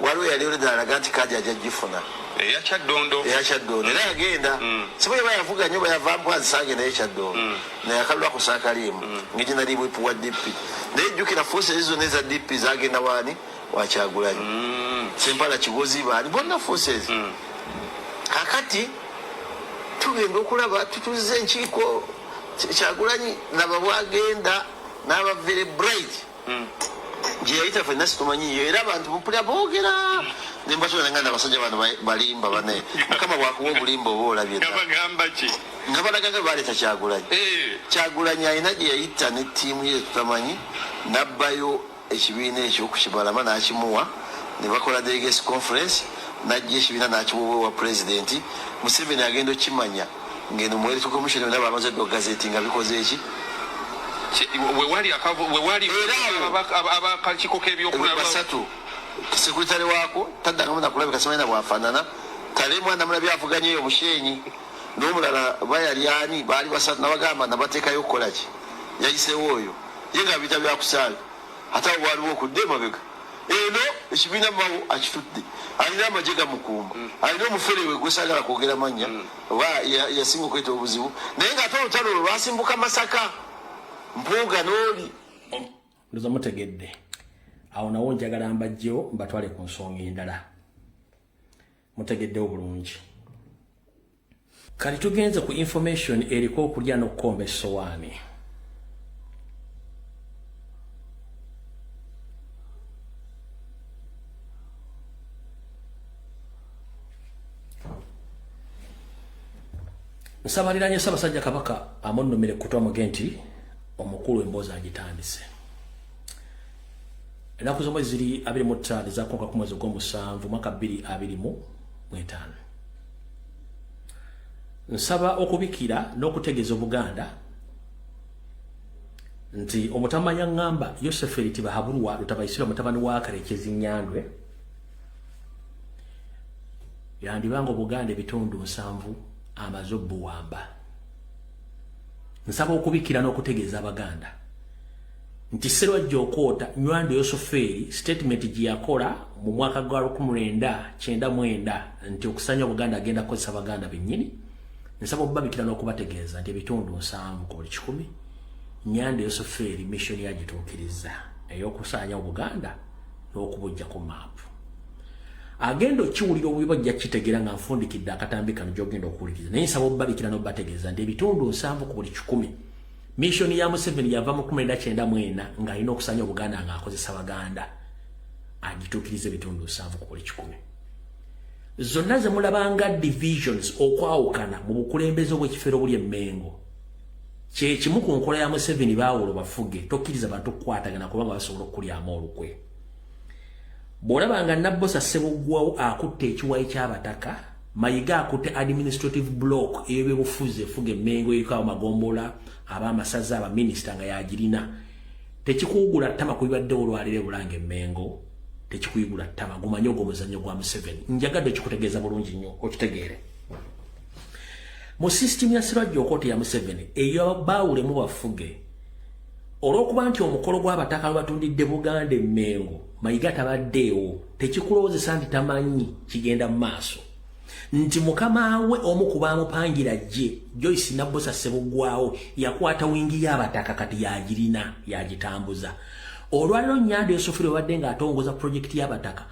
Waliwo yali oleda alaga nti kaadi ajja gifuna. Eya Kyaddondo. Eya Kyaddondo. Era yagenda. Simanyi oba yavuga nnyo oba yava mpo azisange naye Kyaddondo. Naye akalulu ako saakaliimu. Ngeri nali whip wa DP. Naye jjukira forces zonna eza DP zagenda waani? Wa Kyagulanyi. Sempala Kigozi baali bonna forces. Kakati tugenda okulaba tutuzze enkiiko Kyagulanyi laba bwagenda n'aba very bright. Gye yayita ffenna situmanyiiyo, era abantu mpulira boogera ne mbatula nga abasajja bano balimba bane. Mukama bw'akuwa obulimba oba olabye dda. Bagamba ki? Nga balaga nga baleeta Kyagulanyi. Kyagulanyi alina gye yayita ne ttiimu ye tutamanyi, n'abbayo ekibiina ekyo ku Kibalama n'akimuwa ne bakola delegates conference, n'ajja ekibiina n'akiwa owa pulezidenti. Museveni agenda okukimanya ng'eno mu Electoral Commission yonna bamaze dda okugazeti nga bikoze eki. Wewali Era awo abakakiiko k'ebyokulaba basatu, sekuritale waako taddangamu nakulabika, simanyi na bwafaanana. Tale mwana mulabye avuganya eyo Bushenyi n'omulala bayali ani, baali basatu nabagamba nabateekayo okukola ki, yayiseewo oyo ye nga biyita byakusaaga, ate awo waliwo okudda emabega eno ekibiina mawo akitudde, alina amagye gamukuuma, alina omufere we gwesaagala kwogera mannya oba yasinga okweta obuzibu, naye ng'ate olutalo olwo lwasimbuka Masaka Mpuuga n'oli. Ndoza mutegedde. Awo nawo njagala mbajjewo mbatwale ku nsonga endala. Mutegeddewo bulungi. Kati tugenze ku information eriko okulya n'okukomba essowaani. Nsabaliranye Ssaabasajja Kabaka amunnumire kutwa muge nti omukulu emboozi agitandise. Ennaku z'omwezi ziri 25 ez'akonka ku mwezi ogw'omusanvu mwaka 2025. Nsaba okubikira n'okutegeeza Obuganda nti omutamanya ŋŋamba Yoseferi Tibahaburwa Lutabayisirwa mutabani wa Karekezi Nyandwe yandibanga Obuganda ebitundu 70 amaze obbuwamba. Nsaba okubikira n'okutegeeza Abaganda nti Sserwajja Okwota Nywando Yosoferi statement gye yakola mu mwaka gwa 1999 nti okusanya Obuganda agenda kukozesa Abaganda bennyini. Nsaba okubabikira n'okubategeeza nti ebitundu 70 ku buli 100 Nyando Yosoferi mission yagituukiriza ey'okusaanya Obuganda n'okubujja ku maapu. Agenda okiwulira obubi bajja kitegeera nga nfundikidde akatambi kano gy'ogenda okuwuliriza, naye nsaba okubabikira n'okubategeeza nti ebitundu 70 ku buli 100 mission ya Museveni yava mu 1994 ng'alina okusanya Obuganda ng'akozesa Baganda agituukiriza ebitundu 70 ku buli 100. Zonna ze mulabanga divisions okwawukana mu bukulembeze obw'ekifeero obuli e Mmengo kye kimu ku nkola ya Museveni baawulo bafuge, tokkiriza bantu kukwatagana kubanga basobola okukulyamu olukwe. Bw'olabanga Nabbosa Ssebuggwawo akutte ekiwayi ky'abataka Mayiga akutte administrative block ey'ebyobufuzi efuga Emmengo, eriko abamagombola, ab'amasaza, abaminisita nga yagirina. Tekikuwugula ttama ku bibaddewo olwaleero e Bulange Emmengo, tekikuyigula ttama. Gumanye ogwo omuzannyo gwa Museveni. Njagadde okikutegeeza bulungi nnyo okitegeere. Mu sisitimu ya Sirajja Okote ya Museveni eyo baawulemu bafuge, olw'okuba nti omukolo gw'abataka lwe batundidde Buganda Emmengo Mayiga tabaddeewo, tekikulowoozesa nti tamanyi kigenda mu maaso, nti mukama we omu ku baamupangira gye Joyce Nabbosa Ssebuggwawo yakwata wing y'abataka, kati yagirina yagitambuza. Olwaliro Nyando Yosofiri obadde ng'atongoza pulojekiti y'abataka,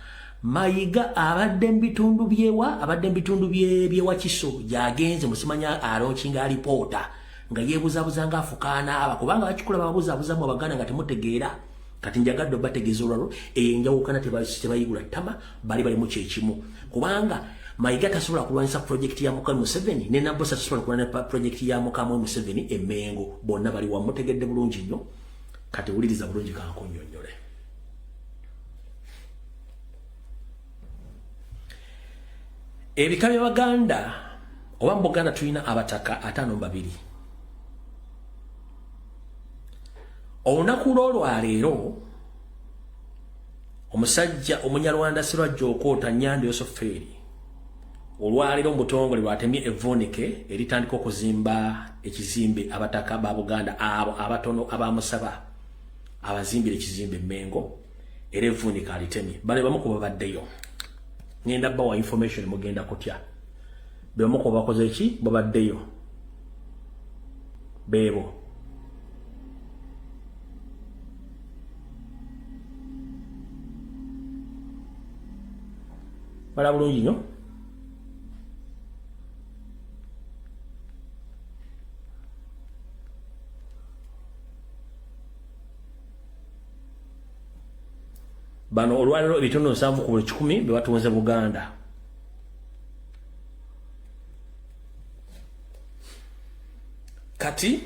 Mayiga abadde mu bitundu byewa, abadde mu bitundu byewakiso gyagenze musimanya alaunchinga alipoota nga yeebuzabuza ng'afukaana aba, kubanga bakikola babuzaabuzamu Abaganda nga temutegeera. Kati njagadde obategeeza olwalo eyo enjawukana tebayigula ttama, bali balimu kyekimu, kubanga Mayiga tasobola kulwanyisa pulojekiti ya Mukama Museveni ne Nabbosa tasobola kulwanyisa pulojekiti ya Mukama Museveni Emmengo. Bonna bali wamu, mutegedde bulungi nnyo. Kati wuliriza bulungi kankunnyonnyole. Ebika by'Abaganda oba mu Buganda tulina abataka 52. Olunaku lw'olwaleero omusajja Omunyarwanda Sirwajja Okoota Nyando Yosofeeri olwaleero mu butongole lwatemye evvuunike eritandika okuzimba ekizimbe abataka ba Buganda abo abatono abamusaba abazimbira ekizimbe Emmengo, era evvuunike alitemye. Bale bamu ku babaddeyo, ngenda bawa information, mugenda kutya. Bebamu ku bakoze eki babaddeyo beebo. Bala bulungi nnyo. Bano olwaliro ebitundu 70 ku buli 100 be batunze Buganda. Kati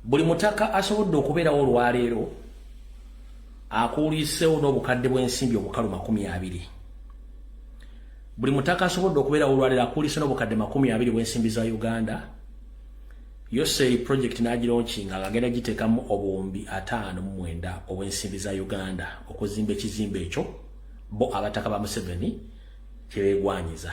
buli mutaka asobodde okubeerawo olwaleero akuuliiseewo n'obukadde bw'ensimbi obukalu 20. Buli mutaka asobodde okubeerawo olwaleero akuuliise n'obukadde 20 bw'ensimbi za Uganda. Yoseri project n'agilaunchinga ng'agenda giteekamu obuwumbi 59 obw'ensimbi za Uganda okuzimba ekizimbe ekyo bo abataka ba Museveni kyebeegwanyiza.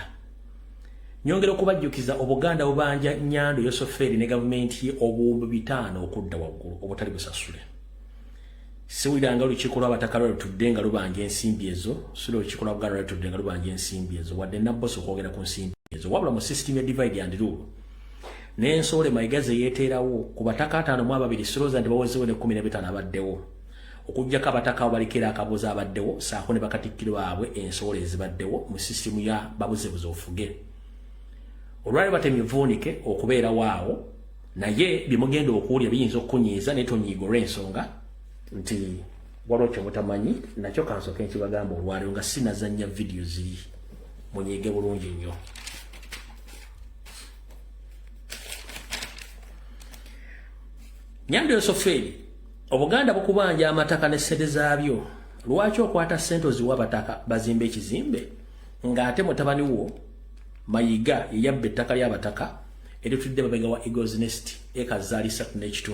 Nyongera okubajjukiza, Obuganda bubanja Nyando Yosoferi ne gavumenti ye obuwumbi 500 okudda waggulu obutali busasule. Siwuliranga olukiiko lw'abataka lwe lutudde nga lubanja ensimbi ezo, sula olukiiko lwa Buganda lwe lutudde nga lubanja ensimbi ezo, wadde Nabbosa okwogera ku nsimbi ezo. Wabula mu system ya divide and rule n'ensowole Mayiga ze yeeteerawo ku bataka 52, sirowooza nti bawezeewo ne 15 abaddewo, okuggyako abataka abo baliko era akabuuza abaddewo saako ne bakatikkiro baabwe ensowole ezibaddewo mu sisitimu ya babuzebuze ofuge. Olwali batemye vuunike okubeerawo awo, naye bye mugenda okuwulira biyinza okukunyiiza, naye tonyiiga olw'ensonga nti waliwo kye mutamanyi nakyo. Kansooke nkibagamba olwaleero nga sinazannya vidiyo ziri, munyiige bulungi nnyo. Nyando Yosoferi, Obuganda bukubanja amataka ne ssente zaabyo. Lwaki okwata ssente oziwa abataka bazimba ekizimbe ng'ate mutabani wo Mayiga yeyabba ettaka ly'abataka eritudde mabega wa Eagles Nest eka zaali 3.5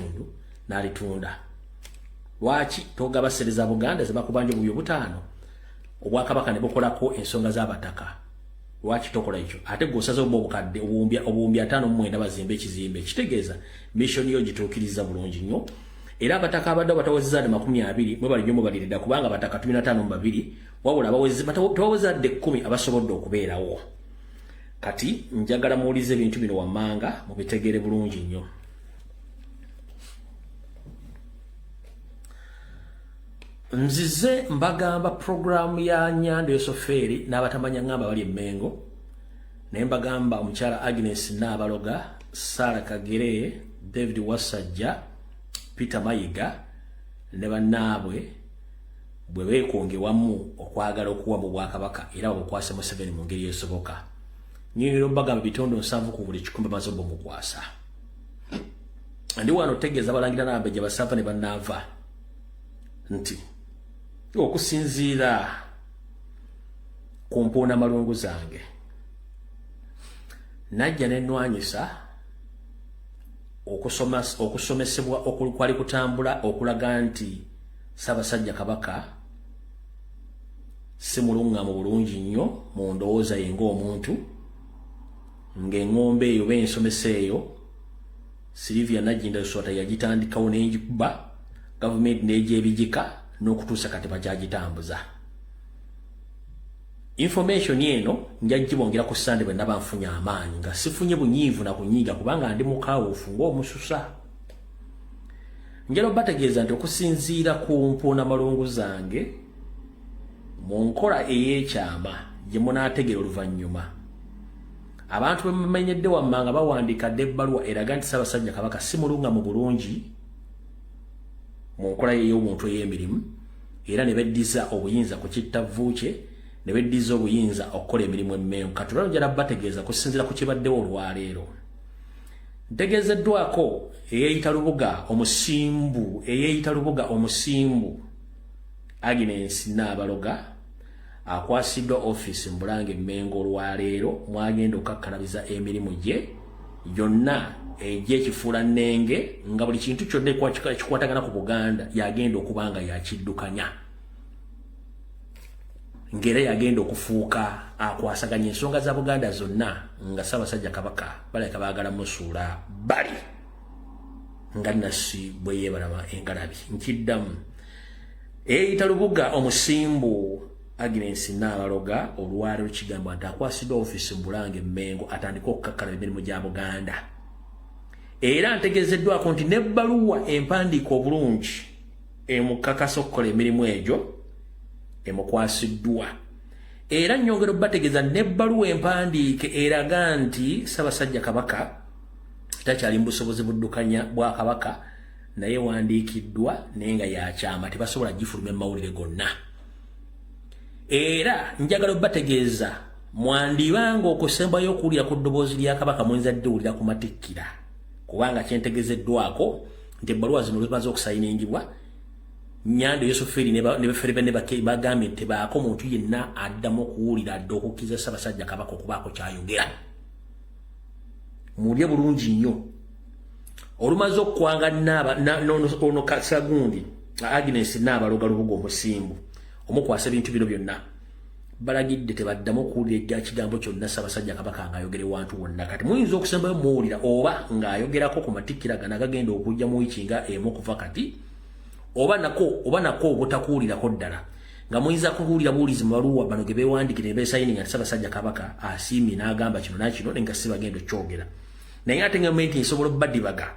n'alitunda? Lwaki togaba ssente za Buganda ze bakubanja obuwumbi 5, obwakabaka ne bukolako ensonga z'abataka? Lwaki tokola ekyo, ate gwe osaze oba obukadde obuwumbi 59 bazimbe ekizimbe? Kitegeeza mission yo gituukiriza bulungi nnyo. Era abataka abadde batawezezadde 20 mwe bali nnyo mubalirira, kubanga abataka tulina 52, wabula tebawezadde 10 abasobodde okubeerawo. Kati njagala muwulize ebintu bino wammanga mubitegeere bulungi nnyo. Nzize mbagamba puroguramu ya Nyando Yosofeeri n'abatamanya ngamba bali Emmengo, naye mbagamba omukyala Agnes Naabaloga, Sara Kagere, David Wasajja, Peter Mayiga ne bannaabwe bwe beekonge wamu okwagala okuwa mu bwakabaka era babukwase Museveni mu ngeri esoboka. Nyongera obagamba ebitundu 70 ku buli 100 bamaze obumukwasa. Ndi wano otegeeza abalangira n'abambejja basava ne bannaava nti okusinziira Ku mpuuna malungu zange najja nenwanyisa okusomesebwa okwali kutambula okulaga nti Ssaabasajja Kabaka si mulungamu bulungi nnyo mu ndowooza ye ng'omuntu, ng'eŋŋombe eyo oba ensomesa eyo Sylvia Nagginda Luswata yagitandikawo n'engikuba gavumenti n'egyebijika n'okutuusa kati bakyagitambuza. Information eno njagibongera ku Sande bwe naba nfunye amaanyi, nga sifunye bunyiivu na kunyiiga kubanga ndi mukawuufu ng'omususa. Njala obategeeza nti okusinziira ku mpuuna malungu zange mu nkola ey'ekyama gye munaategera oluvannyuma, abantu be mumenyedde wamma nga bawandiika dda ebbaluwa eraga nti Ssaabasajja Kabaka si mulungamu bulungi mu nkola ye ey'obuntu ey'emirimu, era ne beddiza obuyinza ku kittavvu kye, ne beddiza obuyinza okukola emirimu emmengo. Kati olwaleero njala bategeeza kusinziira ku kibaddewo olwaleero. Ntegeezeddwako eyeeyita Lubuga omusimbu, eyeeyita Lubuga omusimbu Agnes Nnaabaloga akwasiddwa ofiisi mu Bulange Mmengo olwaleero mwagenda okukakkalabiza emirimu gye gyonna egy'ekifuula nnenge, nga buli kintu kyonna ekikwatagana ku Buganda yagenda okuba nga yakiddukanya, ng'era yagenda okufuuka akwasaganya ensonga za Buganda zonna, nga Ssaabasajja Kabaka balabika baagala musuula bali nga Nassi bwe yeebalama engalabi. Nkiddamu, eyita Lubuga omusimbu Agnes Nnaabaloga olwaleero kigambwa nti akwasiddwa ofiisi mu Bulange Mmengo atandike okukakkalaba emirimu gya Buganda. Era ntegeezeddwako nti n'ebbaluwa empandiika obulungi emukakasa okukola emirimu egyo emukwasiddwa. Era nnyongera obbategeeza n'ebbaluwa empandiike eraga nti Ssaabasajja Kabaka takyali mu busobozi buddukanya bwa Kabaka, naye wandiikiddwa naye nga yakyama, tebasobola gifulumya mu mawulire gonna. Era njagala obbategeeza mwandibanga okusembayo okuwulira ku ddoboozi lya Kabaka muyinza ddiwulira ku matikkira, kubanga kyentegezeddwako nti ebbaluwa zino zimaze okusayiningibwa Nyando Yusufiri ne befere bane bagambye nti tebaako muntu yenna addamu okuwulira adda okukkiriza Ssaabasajja Kabaka okubaako kyayogera. Mulye bulungi nnyo. Olumaze okukwanga ono Kasagundi Agnes Nnaabaloga Lubuga omusimbu omukwasa ebintu bino byonna, balagidde tebaddamu okuwulira ejja kigambo kyonna Ssaabasajja Kabaka ng'ayogera ewantu wonna. Kati muyinza okusembayo muwulira oba ng'ayogerako ku matikkira gano agagenda okujja mu wiiki nga emu okuva kati, oba nako obutakuwulirako ddala, nga muyinza kuwulira buwulizi mu baluwa bano ge beewandiikira ne beesayininga nti Ssaabasajja Kabaka asiimye n'agamba kino nakino, naye nga si bagenda okyogera. Naye ate gavumenti nsobola obbadibaga,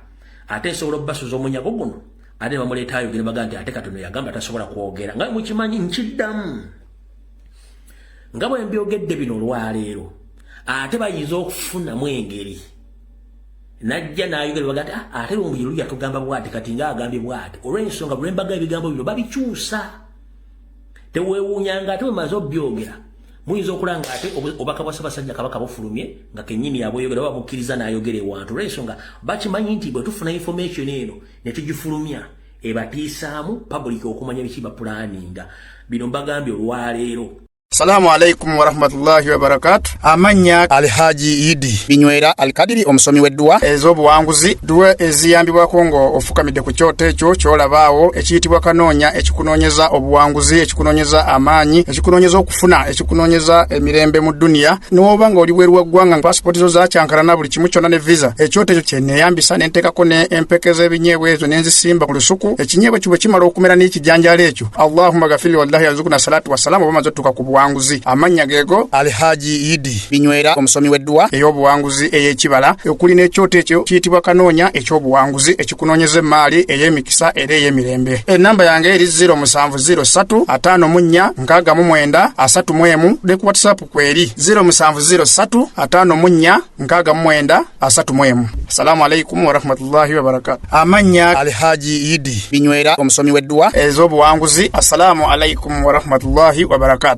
ate nsobola obbasuza omunyago guno, ate ne bamuleeta ayogere baga nti ate katono yagamba tasobola kwogera. Nga mukimanyi, nkiddamu nga bwe mbyogedde bino olwaleero, ate bayinza okufunamu engeri najja n'ayogera baga nti ate lumbuye luli yatugamba bw'ati, kati ng'agambye bw'ati. Olw'ensonga lwe mbaga ebigambo bino babikyusa, teweewuunyanga ate bwe maze obyogera muyinza okulaba nga ate obubaka bwa Ssaabasajja Kabaka bufulumye nga kennyini yabweyogera oba bukkiriza n'ayogera ewantu, olw'ensonga bakimanyi nti bwe tufuna information eno ne tugifulumya ebatiisaamu public okumanya biki bapulaninga. Bino mbagambye olwaleero. Salamu alaikum warahmatullahi wabarakatu. Amannya Alhaji Idi Binywera Alkadiri omusomi w'edduwa ez'obuwanguzi, dduwa eziyambibwako nga ofukamidde ku kyoto ekyo ky'olabaawo ekiyitibwa kanoonya, ekikunoonyeza obuwanguzi, ekikunoonyeza amaanyi, ekikunoonyeza okufuna, ekikunoonyeza emirembe mu dduniya. N'oba nga oli bweru wa ggwanga, pasipooti zo zakyankalana, buli kimu kyonna ne visa, ekyoto ekyo kye neeyambisa ne nteekako ne empeke z'ebinyeebwa ezo ne nzisimba ku lusuku. Ekinyeebwa ekyo bwe kimala okumera n'ekijanjaalo ekyo, Allahumma gafiri wallahi yarzuquna salatu wassalamu, oba omaze otuuka ku buwanguzi. Amannya geego Alhaji Idi Binywera omusomi w'edduwa ey'obuwanguzi ey'ekibala, okuli n'ekyoto ekyo kiyitibwa kanoonya eky'obuwanguzi, ekikunoonyeza emmaali ey'emikisa era ey'emirembe. Enamba yange eri 0703 54 69 31, ne ku WhatsApp kweri 0703 54 69 31. Assalamu alaikum warahmatullahi wabarakatu. Amannya Alhaji Idi Binywera omusomi w'edduwa ez'obuwanguzi. Assalamu alaikum warahmatullahi wabarakatu.